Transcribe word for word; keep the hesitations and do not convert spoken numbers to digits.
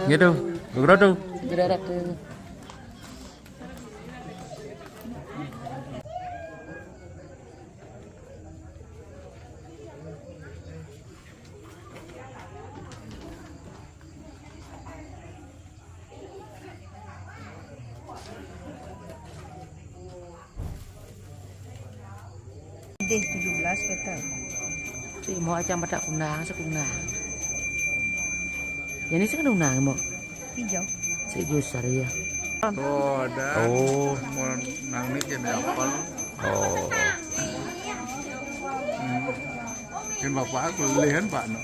Gitu. Gugro tuh. Gerak tuh. Deh, tujuh belas kita. Si mau aja madak kunang, sekunang. Ini sih kunang mau. Hijau. Si besar ya. Oh, ada. Oh. Mau nangis jadi apel. Oh. Hmm. Ini bapak aku lelihan, Pak, no.